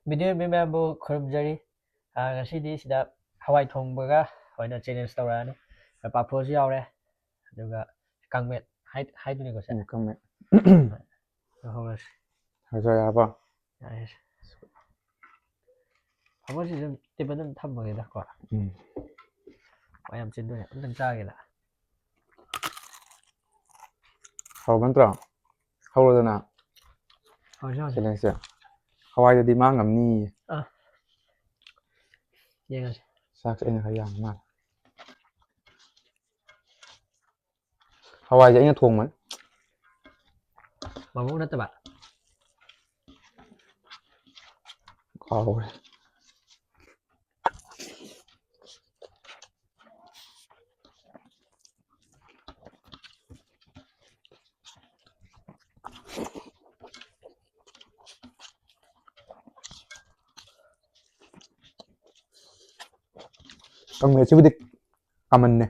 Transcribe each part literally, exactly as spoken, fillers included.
Video ꯌꯦꯡꯕꯤꯕ ꯃꯌꯥꯝꯕꯨ ꯈꯨꯔꯨꯝꯖꯔꯤ꯫ ꯑꯥ, ꯉꯁꯤꯗꯤ ꯁꯤꯗ ꯍꯋꯥꯏ ꯊꯣꯡꯕꯒ ꯑꯣꯏꯅ ꯆꯦꯂꯦꯟꯖ ꯇꯧꯔꯛꯑꯅꯤ꯫ ꯄꯥꯐꯣꯔꯁꯨ ꯌꯥꯎꯔꯦ, ꯑꯗꯨꯒ ꯀꯥꯡꯃꯦꯠ ꯍꯥꯏ-, ꯍꯥꯏꯗꯨꯅꯤꯀꯣ ꯁꯦ꯫ ꯎꯝ, ꯀꯥꯡꯃꯦꯠ꯫ ꯍꯧꯔꯁꯤ꯫ ꯍꯧꯖꯤꯛ ꯌꯥꯔꯕꯣ? ꯌꯥꯔꯦ ꯁꯦ꯫ ꯄꯥꯐꯣꯔꯁꯤ ꯑꯗꯨꯝ ꯇꯦꯕꯜꯗ ꯑꯗꯨꯝ ꯊꯝꯃꯒꯦꯗꯀꯣ꯫ ꯎꯝ꯫ ꯋꯥ ꯌꯥꯝ ꯆꯤꯟꯗꯣꯏꯅꯦ꯫ ꯑꯝꯇꯪ ꯆꯥꯒꯦꯗ꯫ ꯍꯥꯎꯕ ꯅꯠꯇ꯭ꯔꯣ? ꯍꯧꯔꯣꯗꯅ꯫ ꯍꯧꯔꯁꯤ, ꯍꯧꯔꯁꯤ꯫ ꯆꯦꯂꯦꯟꯖꯁꯦ꯫ ꯍꯋꯥꯏꯗꯗꯤ ꯃꯥ ꯉꯝꯅꯤꯌꯦ꯫ ꯑꯥ꯫ ꯌꯦꯡꯉꯁꯤ꯫ ꯆꯥꯛꯁꯦ ꯑꯩꯅ ꯈꯔ ꯌꯥꯝꯕ ꯃꯥꯜꯂꯦ꯫ ꯍꯋꯥꯏꯁꯦ ꯑꯩꯅ ꯊꯣꯡꯕꯅꯤ꯫ ꯃꯕꯣꯛ ꯅꯠꯇꯕ? ꯀꯥꯎꯔꯦ꯫ ꯀꯥꯡꯃꯦꯠꯁꯤꯕꯨꯗꯤ ꯀꯃꯟꯅꯦ꯫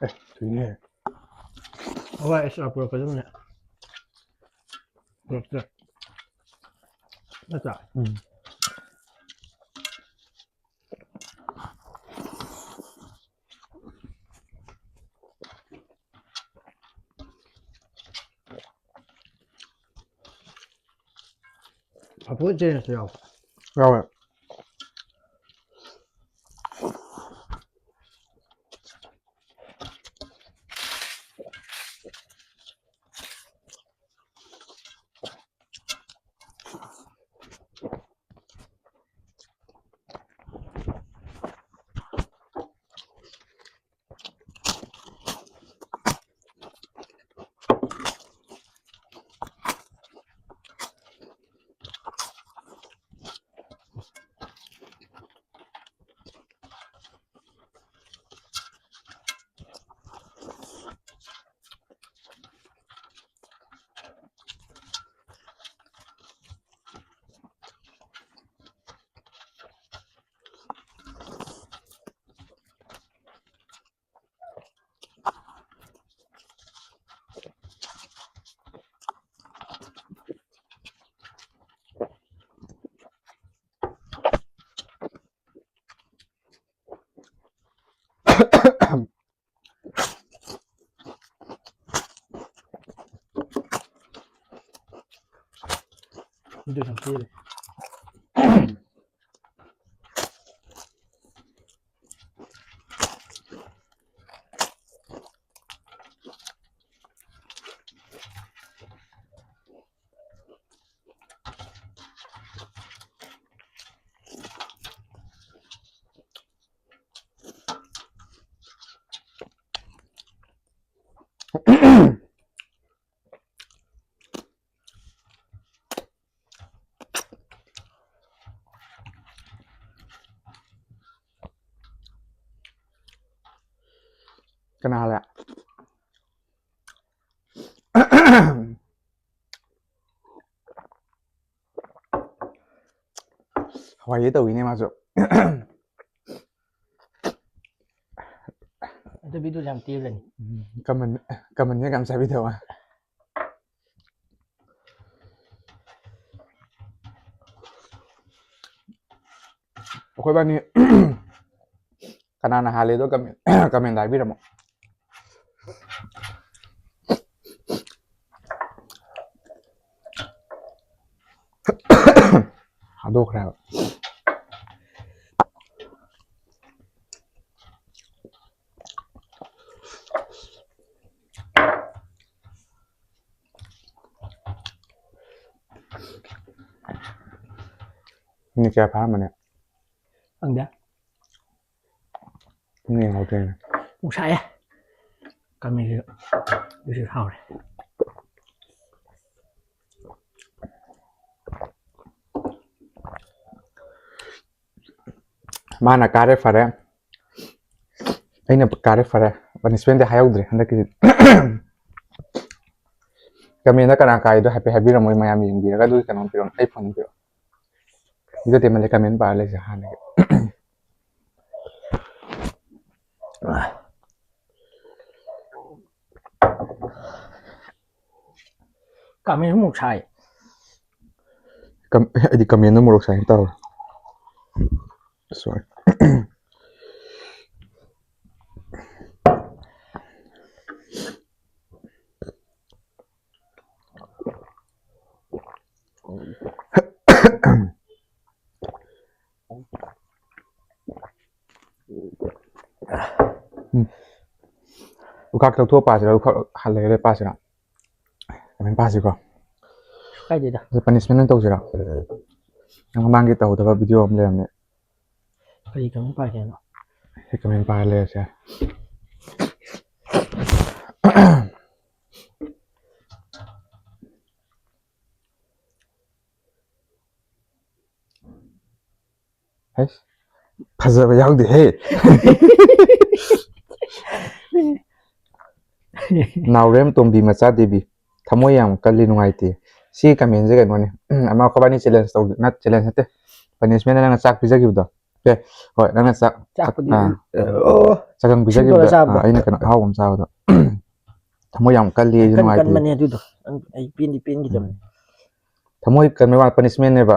ꯑꯦ, ꯊꯨꯏꯅꯦ꯫ ꯍꯋꯥꯏ ꯑꯦꯛꯁꯇ꯭ꯔꯥ ꯄꯨꯔꯛꯀꯗꯕꯅꯦ꯫ ꯄꯨꯔꯛꯇ꯭ꯔꯦ꯫ ꯅꯠꯇ꯭ꯔꯥ? ꯎꯝ꯫ ꯐꯕꯣ ꯆꯦꯟꯖꯁꯨ ꯌꯥꯎꯕ꯫ ꯌꯥꯎꯋꯦ꯫ ꯀꯅꯥ ꯍꯥꯜꯂꯦ? ꯍꯋꯥꯏꯁꯦ ꯇꯧꯋꯤꯅꯦ ꯃꯥꯁꯨ꯫ ꯑꯗꯨ ꯚꯤꯗꯤꯑꯣ ꯌꯥꯝ ꯇꯦꯜꯂꯅꯤ꯫ ꯎꯝ, ꯀꯃꯟ, ꯀꯃꯟꯁꯦ ꯌꯥꯝ ꯆꯥꯕꯤꯗꯕ꯫ ꯑꯩꯈꯣꯏꯕꯥꯅꯤ ꯀꯅꯥꯅ ꯍꯥꯜꯂꯦꯗꯣ ꯀꯃꯦꯟ, ꯀꯃꯦꯟꯗ ꯍꯥꯏꯕꯤꯔꯝꯃꯣ꯫ ꯍꯥꯗꯣꯛꯈ꯭ꯔꯦ ꯍꯥꯏꯕ꯫ ꯃꯤꯅꯤꯠ ꯀꯌꯥ ꯐꯥꯔꯝꯃꯅꯤ? ꯈꯪꯗꯦ꯫ ꯄꯨꯡ ꯌꯦꯡꯍꯧꯗ꯭ꯔꯦꯅꯦ꯫ ꯄꯨꯛ ꯁꯥꯏꯌꯦ꯫ ꯀꯥꯃꯦꯟꯁꯤꯁꯨ꯫ ꯑꯗꯨꯁꯨ ꯍꯥꯎꯔꯦ꯫ ꯃꯥꯅ ꯀꯥꯔꯦ ꯐꯔꯦ, ꯑꯩꯅ ꯀꯥꯔꯦ ꯐꯔꯦ꯫ ꯄꯅꯤꯁꯃꯦꯟꯗꯤ ꯍꯥꯏꯍꯧꯗ꯭ꯔꯦ ꯍꯟꯗꯛꯀꯤꯗꯤ꯫ ꯀꯃꯦꯟꯗ ꯀꯅꯥ ꯀꯥꯏꯗꯣ ꯍꯥꯏꯐꯦꯠ ꯍꯥꯏꯕꯤꯔꯝꯃꯣ, ꯃꯌꯥꯝ ꯌꯦꯡꯕꯤꯔꯒ ꯑꯗꯨꯒꯤ ꯀꯩꯅꯣꯝ ꯄꯤꯔꯛꯑꯣ, ꯑꯩ ꯐꯣꯟ ꯄꯤꯔꯛꯑꯣ꯫ ꯏꯖꯠ ꯇꯦꯃꯜꯂꯤ ꯀꯃꯦꯟ ꯄꯥꯔ ꯂꯩꯁꯦ ꯍꯥꯟꯅꯒꯤ꯫ ꯀꯥꯃꯦꯟꯁꯨ ꯃꯣꯔꯣꯛ ꯁꯥꯏ꯫ ꯀꯝ-, ꯑꯩꯗꯤ ꯀꯥꯃꯦꯟꯗꯣ ꯃꯣꯔꯣꯛ ꯁꯥꯏꯅ ꯇꯧꯔꯦ꯫ Sorry꯫ ꯎꯝ. ꯎꯈꯥꯛ ꯂꯧꯊꯣꯛꯑ ꯄꯥꯁꯤꯔꯥ, ꯎꯈꯥꯛ ꯂꯩꯔ ꯄꯥꯁꯤꯔꯥ? ꯀꯃꯥꯏꯅ ꯄꯥꯁꯤꯀꯣ? ꯀꯥꯏꯗꯦꯗ꯫ ꯑꯗꯨ punishment ꯑꯣꯏꯅ ꯇꯧꯁꯤꯔꯥ? ꯅꯪ ꯃꯃꯥꯡꯒꯤ ꯇꯧꯗꯕ video ꯑꯃ ꯂꯩꯔꯝꯃꯦ꯫ ꯀꯔꯤ ꯀꯃꯥꯏꯅ ꯄꯥꯒꯦ ꯍꯥꯏꯅꯣ? ꯁꯤ ꯀꯃꯥꯏꯅ ꯄꯥꯔ ꯂꯩꯔꯁꯦ? ꯍꯩꯁ, ꯐꯖꯕ ꯌꯥꯎꯗꯦꯍꯦ꯫ ꯅꯥꯎꯔꯦꯝ ꯇꯣꯝꯕꯤ ꯃꯆꯥ ꯗꯦꯕꯤ, ꯊꯃꯣꯏ ꯌꯥꯝ ꯀꯜꯂꯤ, ꯅꯨꯡꯉꯥꯏꯇꯦ꯫ ꯁꯤ commentꯁꯦ ꯀꯩꯅꯣꯅꯦ, ꯑꯃ ꯑꯩꯈꯣꯏꯕꯥꯅꯤ challenge ꯇꯧ-, ꯅꯠ-, challenge ꯅꯠꯇꯦ, punishment ꯅꯪꯅ ꯆꯥꯛ ꯄꯤꯖꯈꯤꯕꯗꯣ꯫ ꯑꯦ, ꯍꯣꯏ, ꯅꯪꯅ ꯆꯥꯛ, ꯆꯥꯛꯄꯨꯗꯤ ꯆꯥꯛ-, ꯑꯗꯨꯝ, ꯑꯥ, ꯑꯣ, ꯆꯒꯪ ꯁꯤꯡꯗꯣꯛꯑ ꯄꯤꯖꯈꯤꯕꯗ, ꯆꯥꯕꯗꯣ꯫ ꯑꯥ, ꯑꯩꯅ ꯀꯩꯅꯣ ꯑꯍꯥꯎꯕ ꯑꯃ ꯆꯥꯕꯗꯣ꯫ ꯊꯃꯣꯏ ꯌꯥꯝ ꯀꯜꯂꯤ, ꯑꯩꯁꯨ ꯀꯟ-, ꯅꯨꯡꯉꯥꯏꯇꯦ꯫ ꯀꯟꯕꯅꯦ ꯑꯗꯨꯗꯣ꯫ ꯑꯩ ꯄꯦꯟꯗꯤ ꯄꯦꯟꯈꯤꯗꯕꯅꯦ꯫ ꯎꯝ꯫ ꯊꯃꯣꯏ ꯀꯟꯕꯩ ꯋꯥ punishmentꯅꯦꯕ꯫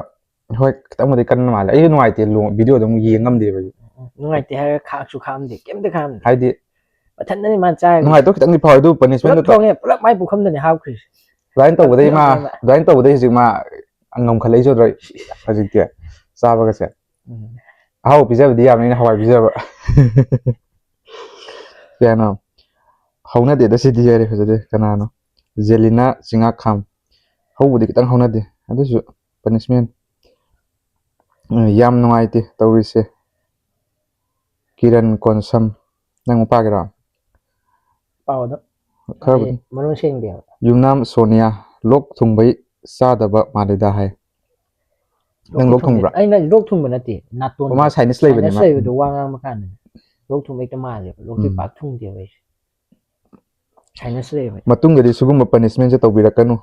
ꯍꯣꯏ, ꯈꯤꯇꯪꯕꯨꯗꯤ ꯀꯟꯕ ꯃꯥꯜꯂꯦ꯫ ꯑꯩꯁꯨ ꯅꯨꯡꯉꯥꯏꯇꯦ, ꯂꯣ-, videoꯗꯣ ꯑꯗꯨꯝ ꯌꯦꯡ ꯉꯝꯗꯦꯕ ꯑꯩꯁꯨ꯫ ꯎꯝ, ꯅꯨꯡꯉꯥꯏꯇꯦ ꯍꯥꯏꯔꯒ ꯈꯥꯛꯁꯨ ꯈꯥꯛꯑꯝꯗꯦ, ꯀꯩꯝꯇ ꯈꯥꯛꯑꯝꯗꯦ꯫ ꯍꯥꯏꯗꯤ ꯃꯊꯟꯇꯅꯤ ꯃꯥꯅ ꯆꯥꯔꯤꯗꯣ꯫ ꯅꯨꯡꯉꯥꯏꯇꯕ ꯈꯤꯇꯪꯗꯤ ꯐꯥꯎꯋꯦ, ꯑꯗꯨ punishment ꯄꯨꯂꯞ ꯇ-, ꯊꯣꯡꯉꯦ, ꯄꯨꯂꯞ ꯃꯥꯏ ꯄꯨꯈꯝꯗꯅꯦ ꯍꯥꯞꯈ꯭ꯔꯤꯁꯦ꯫ ꯑꯗꯨꯃꯥꯏꯅ ꯇꯧꯕꯗꯩ ꯃꯥ, ꯄꯨꯂꯞ ꯊꯣꯡꯉꯦ꯫ ꯑꯗꯨꯃꯥꯏꯅ ꯇꯧꯕꯗꯩ ꯍꯧꯖꯤꯛ ꯃꯥ ꯉꯝꯈꯠꯂꯛꯏꯁꯦ ꯎꯗ꯭ꯔꯣ? ꯍꯧꯖꯤꯛꯇꯤ ꯆꯥꯕꯒꯁꯦ꯫ ꯎꯝ꯫ ꯑꯍꯥꯎꯕ ꯄꯤꯖꯕꯗꯤ ꯌꯥꯕꯅꯤ, ꯑꯩꯅ ꯍꯋꯥꯏ ꯄꯤꯖꯕ꯫ ꯀꯌꯥꯅꯣ? ꯍꯧꯅꯗꯦꯗ ꯁꯤꯗꯤ, ꯌꯥꯔꯦ, ꯐꯖꯗꯦ꯫ ꯀꯅꯥꯅꯣ? ꯖꯦꯂꯤꯅꯥ ꯆꯤꯡꯉꯥꯛꯈꯥꯝ꯫ ꯍꯧꯕꯗꯤ ꯈꯤꯇꯪ ꯍꯧꯅꯗꯦ, ꯑꯗꯨꯁꯨ punishment꯫ ꯎꯝ, ꯌꯥꯝ ꯅꯨꯡꯉꯥꯏꯇꯦ ꯇꯧꯔꯤꯁꯦ꯫ ꯀꯤꯔꯟ ꯀꯣꯟꯁꯝ, ꯅꯪ ꯄꯥꯒꯦꯔꯣ? ꯄꯥꯎ ꯑꯗꯨꯝ꯫ ꯈꯔꯕꯨꯗꯤ꯫ ꯑꯩ ꯃꯔꯣꯟ ꯁꯦꯡꯗꯦꯕ꯫ ꯌꯨꯝꯅꯥꯝ ꯁꯣꯅꯤꯌꯥ, ꯂꯣꯛ ꯊꯨꯡꯕꯩ ꯆꯥꯗꯕ ꯃꯥꯜꯂꯤꯗ ꯍꯥꯏ꯫ ꯅꯪ ꯂꯣꯛꯇꯤ ꯂꯣꯛ ꯊꯨꯡꯗꯦ꯫ ꯊꯨꯡꯕ꯭ꯔꯥ? ꯑꯩꯅ ꯂꯣꯛ ꯊꯨꯡꯕ ꯅꯠꯇꯦ, ꯅꯥꯇꯣꯟꯗꯣ꯫ ꯑꯣ, ꯃꯥ sinus ꯂꯩꯕꯅꯦ, sinus ꯃꯥ꯫ ꯂꯩꯕꯗꯣ ꯋꯥ ꯉꯥꯡꯕ ꯀꯥꯟꯗꯅꯦ꯫ ꯂꯣꯛ ꯊꯨꯡꯕ ꯍꯦꯛꯇ ꯃꯥꯜꯂꯦꯕ꯫ ꯂꯣꯛꯇꯤ ꯎꯝ꯫ ꯄꯥꯛ ꯊꯨꯡꯗꯦꯕ ꯑꯩꯁꯦ꯫ Sinus ꯂꯩꯕ꯫ ꯃꯇꯨꯡꯗꯗꯤ ꯁꯤꯒꯨꯝꯕ punishmentꯁꯦ ꯇꯧꯕꯤꯔꯛꯀꯅꯨ꯫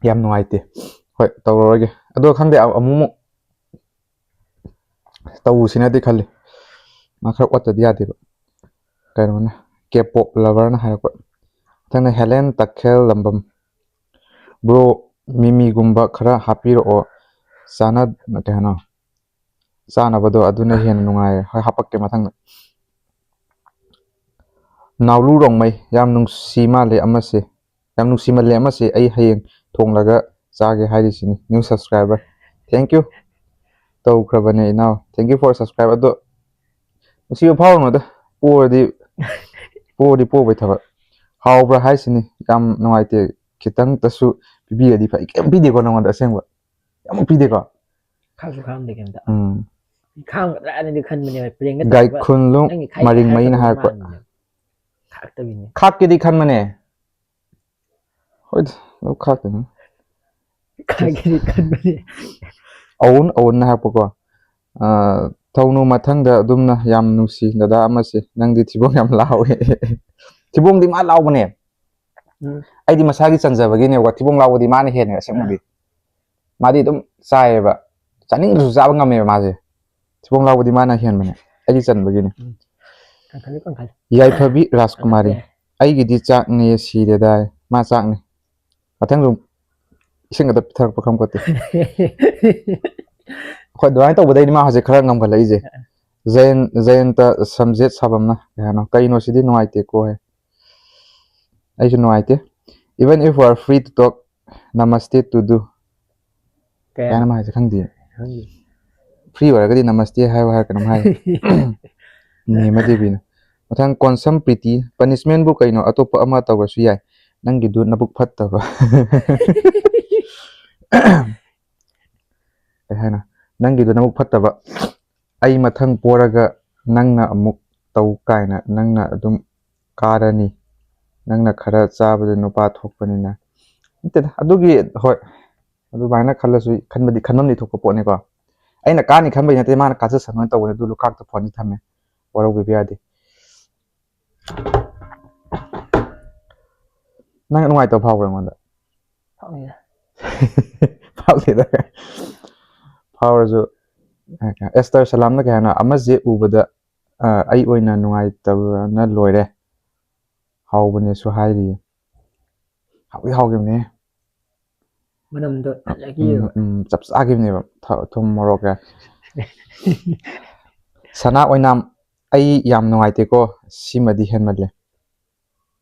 ꯌꯥꯝ ꯅꯨꯡꯉꯥꯏꯇꯦ꯫ ꯍꯣꯏ, ꯇꯧꯔꯔꯣꯏꯒꯦ꯫ ꯑꯗꯣ ꯈꯪꯗꯦ, ꯑ-, ꯑꯃꯨꯛꯃꯨꯛ ꯇꯧꯁꯤꯅꯗꯤ ꯈꯜꯂꯤ꯫ ꯃꯥ ꯈꯔ ꯑꯣꯠꯇꯗꯤ ꯌꯥꯗꯦꯕ꯫ ꯀꯩꯅꯣꯅ, K-pop loverꯅ ꯍꯥꯏꯔꯛꯄ꯫ ꯃꯊꯪꯗ ꯍꯦꯂꯦꯟ ꯇꯈꯦꯜ ꯂꯝꯕꯝ꯫ Bro, ꯃꯤꯃꯤꯒꯨꯝꯕ ꯈꯔ ꯍꯥꯞꯄꯤꯔꯛꯑꯣ꯫ ꯆꯥꯅ-, ꯀꯩ ꯍꯥꯏꯅꯣ? ꯆꯥꯅꯕꯗꯣ ꯑꯗꯨꯅ ꯍꯦꯟꯅ ꯅꯨꯡꯉꯥꯏꯌꯦ꯫ ꯍꯣꯏ, ꯍꯥꯄꯛꯀꯦ ꯃꯊꯪꯗ꯫ ꯅꯥꯎꯂꯨ ꯔꯣꯡꯃꯩ, ꯌꯥꯝ ꯅꯨꯡꯁꯤ ꯃꯥꯜꯂꯦ ꯑꯃꯁꯦ꯫ ꯌꯥꯝ ꯅꯨꯡꯁꯤꯃꯜꯂꯦ ꯑꯃꯁꯦ꯫ ꯑꯩ ꯍꯌꯦꯡ ꯊꯣꯡꯂꯒ ꯆꯥꯒꯦ ꯍꯥꯏꯔꯤꯁꯤꯅꯤ꯫ New subscriber꯫ Thank you. ꯇꯧꯈ꯭ꯔꯕꯅꯦ ꯏꯅꯥꯎ, thank you for subscribe. ꯑꯗꯣ ꯅꯨꯡꯁꯤꯕ ꯐꯥꯎꯔꯨꯅꯨꯗ, ꯄꯣꯔꯗꯤ ꯄꯣꯔꯗꯤ ꯄꯣꯕꯩ ꯊꯕꯛ꯫ ꯍꯥꯎꯕ꯭ꯔꯥ ꯍꯥꯏꯁꯤꯅꯤ, ꯌꯥꯝ ꯅꯨꯡꯉꯥꯏꯇꯦ꯫ ꯈꯤꯇꯪꯇꯁꯨ ꯄꯤꯕꯤꯔꯗꯤ ꯐꯩ꯫ ꯀꯩꯝ ꯄꯤꯗꯦꯀꯣ ꯅꯉꯣꯟꯗ? ꯑꯁꯦꯡꯕ ꯌꯥꯝ ꯄꯤꯗꯦꯀꯣ? ꯈꯥꯡꯁꯨ ꯈꯥꯡꯗꯦ ꯀꯩꯝꯇ꯫ ꯎꯝ ꯈꯥꯡꯒꯗ꯭ꯔꯥꯅꯗꯤ ꯈꯟꯕꯅꯦꯕ, ꯄ꯭ꯔꯦꯡꯒ ꯒꯥꯏ ꯇꯧꯔꯒ ꯈꯨꯟꯂꯨ ꯅꯪꯒꯤ ꯈꯥꯏ ꯃꯔꯤꯡ ꯃꯩꯅ ꯈꯥꯏꯔꯛꯀꯗꯕ ꯍꯥꯏꯔꯛꯄ꯫ ꯃꯥꯟꯕꯅꯦꯕ꯫ ꯈꯥꯛꯇꯕꯤꯅꯦ꯫ ꯈꯥꯛꯀꯦꯗꯤ ꯈꯟꯕꯅꯦ꯫ ꯍꯣꯏꯗ, ꯑꯗꯨ ꯈꯥꯛꯇꯅꯤ꯫ ꯈꯥꯛꯀꯦꯗꯤ ꯈꯟꯕꯅꯦ꯫ ꯑꯋꯨꯟ ꯑꯋꯨꯟꯅ ꯍꯥꯏꯔꯛꯄꯀꯣ꯫ ꯑ, ꯊꯧꯅꯨ ꯃꯊꯪꯗ ꯑꯗꯨꯝꯅ꯫ ꯌꯥꯝ ꯅꯨꯡꯁꯤ ꯗꯗꯥ ꯑꯃꯁꯦ, ꯅꯪꯗꯤ ꯊꯤꯕꯣꯡ ꯌꯥꯝ ꯂꯥꯎꯋꯦ꯫ ꯊꯤꯕꯣꯡꯗꯤ ꯃꯥ ꯂꯥꯎꯕꯅꯦ꯫ ꯎꯝ꯫ ꯑꯩꯗꯤ ꯃꯁꯥꯒꯤ ꯆꯟꯖꯕꯒꯤꯅꯦꯕ, ꯊꯤꯕꯣꯡ ꯂꯥꯎꯕꯗꯤ ꯃꯥꯅ ꯍꯦꯟꯅ ꯑꯁꯦꯡꯕꯗꯤ꯫ ꯃꯥꯗꯤ ꯑꯗꯨꯝ ꯆꯥꯏꯌꯦꯕ, ꯆꯥꯅꯤꯡꯗ꯭ꯔꯁꯨ ꯆꯥꯕ ꯉꯝꯃꯦꯕ ꯃꯥꯁꯦ꯫ ꯊꯤꯕꯣꯡ ꯂꯥꯎꯕꯗꯤ ꯃꯥꯅ ꯍꯦꯟꯕꯅꯦ, ꯑꯩꯒꯤ ꯆꯟꯕꯒꯤꯅꯦ꯫ ꯀꯟꯈꯠꯂꯨ, ꯀꯟꯈꯠꯂꯨ꯫ ꯌꯥꯏꯐꯕꯤ ꯔꯥꯖꯀꯨꯃꯥꯔꯤ, ꯀꯟꯈꯠꯂꯦ꯫ ꯑꯩꯒꯤꯗꯤ ꯆꯥꯛꯅꯦ ꯁꯤꯔꯦꯗꯥꯏ꯫ ꯃꯥ ꯆꯥꯛꯅꯤ꯫ ꯃꯊꯪꯁꯨ ꯏꯁꯤꯡ ꯑꯗ ꯄꯤꯊꯔꯛꯄ ꯈꯪꯄꯣꯠꯇꯦ꯫ ꯑꯩꯈꯣꯏ ꯑꯗꯨꯃꯥꯏꯅ ꯇꯧꯕꯗꯩꯗꯤ ꯃꯥ ꯍꯧꯖꯤꯛ ꯈꯔ ꯉꯝꯈꯠꯂꯛꯏꯁꯦ꯫ ꯖꯌꯟ-, ꯖꯌꯟꯇ ꯁꯝꯖꯦꯠ ꯁꯥꯕꯝꯅ ꯀꯩ ꯍꯥꯏꯅꯣ? "ꯀꯩꯅꯣ ꯁꯤꯗꯤ ꯅꯨꯡꯉꯥꯏꯇꯦꯀꯣ" ꯍꯥꯏ꯫ ꯑꯩꯁꯨ ꯅꯨꯡꯉꯥꯏꯇꯦ꯫ "Even if we are free to talk, namaste to do" ꯀꯩ ꯀꯥꯏꯅ ꯑꯃ ꯍꯥꯏꯁꯦ ꯈꯪꯗꯦ꯫ ꯈꯪꯗꯦ꯫ "Free ꯑꯣꯏꯔꯒꯗꯤ namaste ꯍꯥꯏꯌꯨ" ꯍꯥꯏꯔ ꯀꯩꯅꯣꯝ ꯍꯥꯏ꯫ ꯅꯦꯃ ꯗꯦꯕꯤꯅ꯫ ꯃꯊꯪ, ꯀꯣꯟꯁꯝ ꯄ꯭ꯔꯤꯇꯤ, "Punishment ꯕꯨ ꯀꯩꯅꯣ? ꯑꯇꯣꯞꯄ ꯑꯃ ꯇꯧꯔꯁꯨ ꯌꯥꯏ꯫ ꯅꯪꯒꯤꯗꯨ ꯅꯕꯨꯛ ꯐꯠꯇꯕ" ꯀꯩ ꯍꯥꯏꯅꯣ? "ꯅꯪꯒꯤꯗꯨ ꯅꯕꯨꯛ ꯐꯠꯇꯕ꯫ ꯑꯩ ꯃꯊꯪ ꯄꯣꯔꯒ ꯅꯪꯅ ꯑꯃꯨꯛ ꯇꯧ ꯀꯥꯏꯅ ꯅꯪꯅ ꯑꯗꯨꯝ ꯀꯥꯔꯅꯤ꯫ ꯅꯪꯅ ꯈꯔ ꯆꯥꯕꯗ ꯅꯨꯄꯥ ꯊꯣꯛꯄꯅꯤꯅ"꯫ ꯅꯠꯇꯦꯗ, ꯑꯗꯨꯒꯤ, ꯍꯣꯏ, ꯑꯗꯨꯃꯥꯏꯅ ꯈꯜꯂꯁꯨ, ꯈꯟꯕꯗꯤ, ꯈꯟꯐꯝꯗꯤ ꯊꯣꯛꯄ ꯄꯣꯠꯅꯤꯀꯣ꯫ ꯑꯩꯅ ꯀꯥꯅꯤ ꯈꯟꯕꯩ ꯅꯠꯇꯦ, ꯃꯥꯅ ꯀꯥꯖꯁꯅꯨ ꯇꯧꯕꯅꯦ꯫ ꯑꯗꯨ ꯂꯨꯈꯥꯛꯇ ꯐꯣꯟꯁꯦ ꯊꯝꯃꯦ, ꯋꯥꯔꯧꯕꯤꯕ ꯌꯥꯗꯦ꯫ ꯅꯪ ꯅꯨꯡꯉꯥꯏꯇꯕ ꯐꯥꯎꯕ꯭ꯔꯥ ꯑꯩꯉꯣꯟꯗ? ꯐꯥꯎꯅꯤꯗ꯫ ꯐꯥꯎꯗꯦꯗ꯫ ꯐꯥꯎꯔꯁꯨ, ꯑꯦꯁꯇꯔ ꯁꯂꯥꯝꯅ ꯀꯩ ꯍꯥꯏꯅꯣ? "ꯑꯃꯁꯦ ꯎꯕꯗ, ꯑ, ꯑꯩ ꯑꯣꯏꯅ ꯅꯨꯡꯉꯥꯏꯇꯕꯅ ꯂꯣꯏꯔꯦ꯫ ꯍꯥꯎꯕꯅꯦꯁꯨ ꯍꯥꯏꯔꯤꯌꯦ"꯫ ꯍꯥꯎꯗꯤ ꯍꯥꯎꯈꯤꯕꯅꯦ꯫ ꯃꯅꯝꯗꯣ ꯎꯝ, ꯐꯖꯈꯤꯕ꯫ ꯎꯝ, ꯆꯞ ꯆꯥꯈꯤꯕꯅꯦꯕ꯫ ꯊ-, ꯊꯨꯝ ꯃꯣꯔꯣꯛꯀ꯫ ꯁꯅꯥ ꯑꯣꯏꯅꯥꯝ, "ꯑꯩ ꯌꯥꯝ ꯅꯨꯡꯉꯥꯏꯇꯦꯀꯣ, ꯁꯤꯃꯗꯤ ꯍꯦꯟꯃꯜꯂꯦ"꯫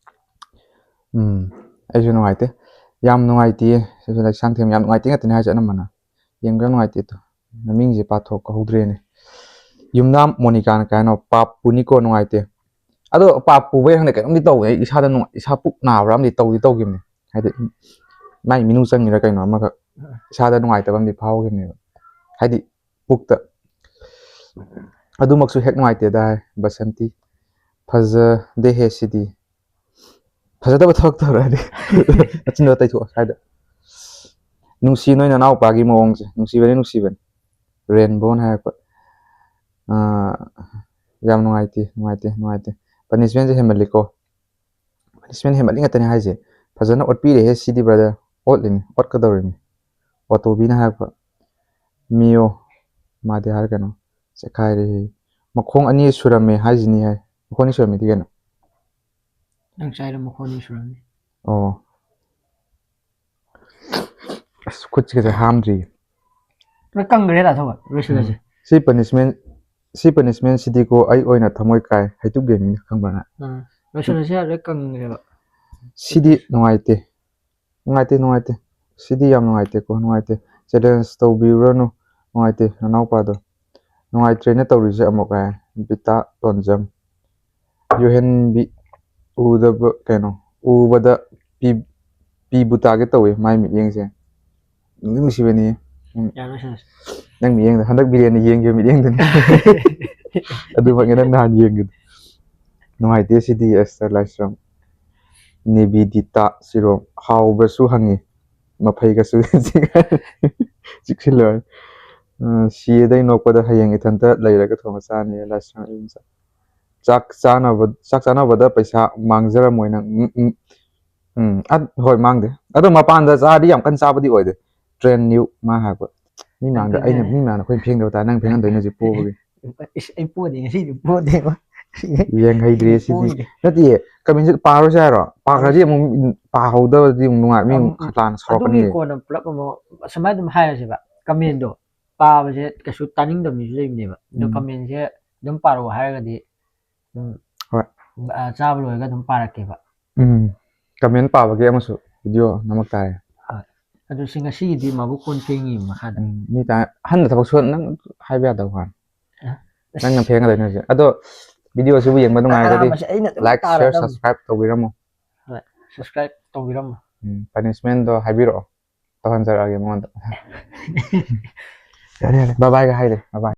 ꯎꯝ, ꯑꯩꯁꯨ ꯅꯨꯡꯉꯥꯏꯇꯦ꯫ "ꯌꯥꯝ ꯅꯨꯡꯉꯥꯏꯇꯦ"꯫ ꯁꯤꯁꯨ ꯂꯩꯁꯥꯡꯊꯦꯝ, "ꯌꯥꯝ ꯅꯨꯡꯉꯥꯏꯇꯦ" ꯉꯥꯛꯇꯅꯦ ꯍꯥꯏꯁꯦ ꯑꯅꯝꯕꯅ꯫ ꯌꯦꯡꯕ ꯌꯥꯝ ꯅꯨꯡꯉꯥꯏꯇꯦ ꯑꯗꯣ꯫ ꯃꯃꯤꯡꯁꯦ ꯄꯥꯊꯣꯛꯍꯧꯗ꯭ꯔꯦꯅꯦ꯫ ꯌꯨꯝꯅꯥꯝ ꯃꯣꯅꯤꯀꯥꯅ ꯀꯩ ꯍꯥꯏꯅꯣ? ꯄꯥꯞ ꯄꯨꯅꯤꯀꯣ, ꯅꯨꯡꯉꯥꯏꯇꯦ꯫ ꯑꯗꯣ ꯄꯥꯞ ꯄꯨꯕꯩ ꯈꯪꯗꯦ, ꯀꯩꯅꯣꯝꯗꯤ ꯇꯧꯋꯦ꯫ ꯑꯩ ꯏꯁꯥꯗ ꯅꯨꯡꯉꯥꯏ-, ꯏꯁꯥ ꯄꯨꯛ ꯅꯥꯕ꯭ꯔꯥ ꯑꯃꯗꯤ ꯇꯧꯗꯤ ꯇꯧꯈꯤꯕꯅꯦ꯫ ꯍꯥꯏꯗꯤ ꯃꯥꯏ ꯃꯤꯅꯨ ꯆꯪꯉꯤꯔꯥ ꯀꯩꯅꯣ ꯑꯃꯈꯛ ꯏꯁꯥꯗ ꯅꯨꯡꯉꯥꯏꯇꯕ ꯑꯃꯗꯤ ꯐꯥꯎꯈꯤꯕꯅꯦꯕ꯫ ꯍꯥꯏꯗꯤ ꯄꯨꯛꯇ꯫ ꯑꯗꯨꯃꯛꯁꯨ ꯍꯦꯛ ꯅꯨꯡꯉꯥꯏꯇꯦꯗ ꯍꯥꯏ ꯕꯁꯟꯇꯤ꯫ ꯐꯖꯗꯦꯍꯦ ꯁꯤꯗꯤ꯫ ꯐꯖꯗꯕ ꯊꯕꯛ ꯇꯧꯔꯛꯑꯗꯤ꯫ ꯃꯆꯤꯟꯗꯣ ꯇꯩꯊꯣꯛꯑꯣ ꯁ꯭ꯋꯥꯏꯗ꯫ ꯅꯨꯡꯁꯤ ꯅꯣꯏ ꯅꯅꯥꯎꯄꯥꯒꯤ ꯃꯑꯣꯡꯁꯦ꯫ ꯅꯨꯡꯁꯤꯕꯅꯤ, ꯅꯨꯡꯁꯤꯕꯅꯤ꯫ ꯔꯦꯟꯕꯣꯅ ꯍꯥꯏꯔꯛꯄ꯫ ꯑꯥ, ꯌꯥꯝ ꯅꯨꯡꯉꯥꯏꯇꯦ, ꯅꯨꯡꯉꯥꯏꯇꯦ, ꯅꯨꯡꯉꯥꯏꯇꯦ꯫ ꯄꯅꯤꯁꯃꯦꯟꯁꯦ ꯍꯦꯟꯃꯜꯂꯤꯀꯣ꯫ ꯄꯅꯤꯁꯃꯦꯟ ꯍꯦꯟꯃꯜꯂꯤ ꯉꯥꯛꯇꯅꯦ ꯍꯥꯏꯁꯦ꯫ ꯐꯖꯅ ꯑꯣꯠꯄꯤꯔꯦꯍꯦ ꯁꯤꯗꯤ, ꯕ꯭ꯔꯗꯔ꯫ ꯑꯣꯠꯂꯤꯅꯤ, ꯑꯣꯠꯀꯗꯧꯔꯤꯅꯤ꯫ ꯑꯣꯇꯣꯕꯤꯅ ꯍꯥꯏꯔꯛꯄ꯫ ꯃꯤꯌꯣ, ꯃꯥꯗꯤ ꯍꯥꯏꯔꯛꯀꯅꯨ꯫ ꯆꯦꯈꯥꯏꯔꯦꯍꯦ꯫ ꯃꯈꯣꯡ ꯑꯅꯤ ꯁꯨꯔꯝꯃꯦ ꯍꯥꯏꯁꯤꯅꯤ ꯍꯥꯏ꯫ ꯃꯈꯣꯡ ꯑꯅꯤ ꯁꯨꯔꯝꯃꯦꯗꯤ ꯀꯩꯅꯣ? ꯅꯪ ꯆꯥꯏꯗꯣ ꯃꯈꯣꯡ ꯑꯅꯤ ꯁꯨꯔꯝꯅꯤ꯫ ꯑꯣ꯫ ꯑꯁ, ꯈꯨꯠꯁꯤꯒꯁꯦ ꯍꯥꯝꯗ꯭ꯔꯤ꯫ ꯂꯣꯏ ꯀꯪꯈ꯭ꯔꯦ ꯇꯥꯊꯣꯛꯑꯣ, ꯂꯣꯏꯁꯤꯜꯂꯁꯦ꯫ ꯎꯝ꯫ ꯁꯤ ꯄꯅꯤꯁꯃꯦꯟ, ꯁꯤ ꯄꯅꯤꯁꯃꯦꯟꯁꯤꯗꯤꯀꯣ, ꯑꯩ ꯑꯣꯏꯅ ꯊꯃꯣꯏ ꯀꯥꯏ꯫ ꯍꯩꯇꯨꯞ ꯒꯦꯃꯤꯡ ꯈꯪꯕ꯭ꯔꯥ ꯅꯪ? ꯑꯥ, ꯂꯣꯏꯁꯤꯜꯂꯁꯦ, ꯂꯣꯏ ꯀꯪꯈ꯭ꯔꯦꯕ꯫ ꯁꯤꯗꯤ ꯅꯨꯡꯉꯥꯏꯇꯦ꯫ ꯅꯨꯡꯉꯥꯏꯇꯦ, ꯅꯨꯡꯉꯥꯏꯇꯦ꯫ ꯁꯤꯗꯤ ꯌꯥꯝ ꯅꯨꯡꯉꯥꯏꯇꯦꯀꯣ, ꯅꯨꯡꯉꯥꯏꯇꯦ꯫ ꯆꯦꯂꯦꯟꯖ ꯇꯧꯕꯤꯔꯨꯔꯅꯨ꯫ ꯅꯨꯡꯉꯥꯏꯇꯦ, ꯅꯅꯥꯎꯄꯥꯗꯣ꯫ ꯅꯨꯡꯉꯥꯏꯇ꯭ꯔꯦꯅ ꯇꯧꯔꯤꯁꯦ ꯑꯃꯨꯛ ꯍꯥꯏ꯫ ꯕꯤꯇꯥ ꯇꯣꯟꯖꯝ꯫ ꯌꯨꯍꯦꯟꯕꯤ ꯎꯗꯕ ꯀꯩꯅꯣ, ꯎꯕꯗ ꯄꯤ, ꯄꯤꯕꯨ ꯇꯥꯒꯦ ꯇꯧꯋꯦ ꯃꯥꯏ ꯃꯤꯠꯌꯦꯡꯁꯦ꯫ ꯅꯨꯡꯗꯤ ꯅꯨꯡꯁꯤꯕꯅꯤ꯫ ꯎꯝ꯫ ꯌꯥꯔꯣꯏ, ꯁꯥꯔ꯫ ꯅꯪ ꯃꯤꯠꯌꯦꯡꯗꯣ, ꯍꯟꯗꯛ ꯕꯤꯔꯦꯟꯅ ꯌꯦꯡꯈꯤꯕ ꯃꯤꯠꯌꯦꯡꯗꯨꯅꯤ꯫ ꯑꯗꯨꯃꯛꯅꯤ ꯅꯪ ꯅꯍꯥꯟ ꯌꯦꯡꯈꯤꯕꯗꯣ꯫ ꯅꯨꯡꯉꯥꯏꯇꯦ ꯁꯤꯗꯤ, ꯑꯦꯁꯇꯔ ꯂꯥꯏꯁ꯭ꯔꯝ꯫ ꯅꯦꯕꯤꯗꯤꯇꯥ ꯁꯤꯔꯣꯝ꯫ ꯍꯥꯎꯕ꯭ꯔꯁꯨ ꯍꯪꯉꯤ꯫ ꯃꯐꯩꯒꯁꯨ ꯆꯤꯛꯁꯤꯜꯂꯣꯏ꯫ ꯎꯝ, ꯁꯤꯗꯩ ꯅꯣꯛꯄꯗ ꯍꯌꯦꯡ ꯏꯊꯟꯇ ꯂꯩꯔꯒ ꯊꯣꯡꯉ ꯆꯥꯅꯤ, ꯂꯥꯏꯁ꯭ꯔꯝ ꯏꯕꯦꯝꯆꯥ꯫ ꯆꯥꯛ ꯆꯥꯅꯕ, ꯆꯥꯛ ꯆꯥꯅꯕꯗ ꯄꯩꯁꯥ ꯃꯥꯡꯖꯔꯝꯃꯣꯏ ꯅꯪ꯫ ꯎꯝ, ꯎꯝ꯫ ꯎꯝ, ꯑ, ꯍꯣꯏ, ꯃꯥꯡꯗꯦ꯫ ꯑꯗꯣ ꯃꯄꯥꯟꯗ ꯆꯥꯔꯗꯤ ꯌꯥꯝ ꯀꯟꯅ ꯆꯥꯕꯗꯤ ꯑꯣꯏꯗꯦ꯫ ꯇ꯭ꯔꯦꯟ ꯅ꯭ꯌꯨ ꯃꯥ ꯍꯥꯏꯔꯛꯄ꯫ ꯃꯤ ꯅꯪ ꯃꯥꯡꯗ ꯑꯩꯅ, ꯐꯦꯡꯗꯣꯏꯅꯦ꯫ ꯃꯤ ꯃꯥꯡꯗ ꯑꯩꯈꯣꯏꯅ ꯐꯦꯡꯗꯕ ꯇꯥꯔꯦ, ꯅꯪ ꯐꯦꯡꯍꯟꯗꯣꯏꯅꯦ ꯍꯧꯖꯤꯛ ꯄꯣꯕꯒꯤ꯫ ꯏꯁ, ꯑꯩ ꯄꯣꯗꯦ, ꯉꯁꯤꯗꯤ ꯄꯣꯗꯦꯕ꯫ ꯌꯦꯡ ꯍꯩꯇ꯭ꯔꯦ ꯁꯤꯗꯤ꯫ ꯄꯣꯗꯦ꯫ ꯅꯠꯇꯤꯌꯦ, ꯀꯃꯦꯟꯁꯦ ꯄꯥꯔꯣꯏꯁꯦ ꯍꯥꯏꯔꯣ? ꯄꯥꯈ꯭ꯔꯗꯤ ꯑꯃꯨꯛ ꯄꯥꯍꯧꯗꯕꯗꯤ ꯑꯃꯨꯛ ꯅꯨꯡꯉꯥꯏ-, ꯃꯤ ꯑꯃꯨꯛ ꯑꯃꯨꯛ ꯈꯇꯥꯅ ꯁꯥꯎꯔꯛꯀꯅꯤ꯫ ꯑꯗꯨꯒꯤ ꯀꯣꯟꯅ ꯄꯨꯂꯞ ꯑꯃꯨꯛ ꯁꯨꯃꯥꯏꯅ ꯑꯗꯨꯝ ꯍꯥꯏꯔꯁꯦꯕ, ꯀꯃꯦꯟꯗꯣ ꯄꯥꯕꯁꯦ ꯀꯩꯁꯨ ꯇꯥꯅꯤꯡꯗꯕ ꯃꯤꯁꯨ ꯂꯩꯕꯅꯦꯕ꯫ ꯑꯗꯣ ꯎꯝ꯫ ꯀꯃꯦꯟꯁꯦ ꯑꯗꯨꯝ ꯄꯥꯔꯛꯑꯣ ꯍꯥꯏꯔꯒꯗꯤ ꯑꯗꯨꯝ, ꯍꯣꯏ꯫ ꯑ, ꯆꯥꯕ ꯂꯣꯏꯔꯒ ꯑꯗꯨꯝ ꯄꯥꯔꯛꯀꯦꯕ꯫ ꯎꯝ꯫ ꯀꯃꯦꯟ ꯄꯥꯕꯒꯤ ꯑꯃꯁꯨ ꯚꯤꯗꯤꯑꯣ ꯅꯝꯃꯛ ꯇꯥꯔꯦ꯫ ꯍꯣꯏ꯫ ꯑꯗꯨ ꯁꯤ ꯉꯁꯤꯒꯤꯗꯤ ꯃꯥꯕꯨ ꯀꯣꯟ ꯐꯦꯡꯉꯤ ꯃꯈꯥꯗ꯫ ꯎꯝ, ꯃꯤ ꯇꯥ- ꯑꯍꯟꯗ ꯊꯕꯛ ꯁꯨꯍꯟ ꯅꯪ ꯍꯥꯏꯕ ꯌꯥꯗꯕ ꯋꯥꯅꯤ꯫ ꯑ? ꯅꯪꯅ ꯐꯦꯡꯒꯗꯣꯏꯅꯦ ꯍꯧꯖꯤꯛ꯫ ꯑꯗꯣ video ꯑꯁꯤꯕꯨ ꯌꯦꯡꯕ ꯅꯨꯡꯉꯥꯏꯔꯒꯗꯤ ꯑꯔꯥꯕꯁꯦ ꯑꯩꯅ ꯑꯗꯨꯝ like, share, ꯇꯥꯔꯗꯕꯅꯤ꯫ Subscribe ꯇꯧꯕꯤꯔꯝꯃꯣ꯫ Subscribe ꯇꯧꯕꯤꯔꯝꯃꯣ꯫ ꯎꯝ, punishment ꯗꯣ ꯍꯥꯏꯕꯤꯔꯛꯑꯣ, ꯇꯧꯍꯟꯖꯔꯛꯑꯒꯦ ꯃꯉꯣꯟꯗ꯫ ꯌꯥꯔꯦ, ꯌꯥꯔꯦ, bye bye ꯒ ꯍꯥꯏꯔꯦ, bye bye꯫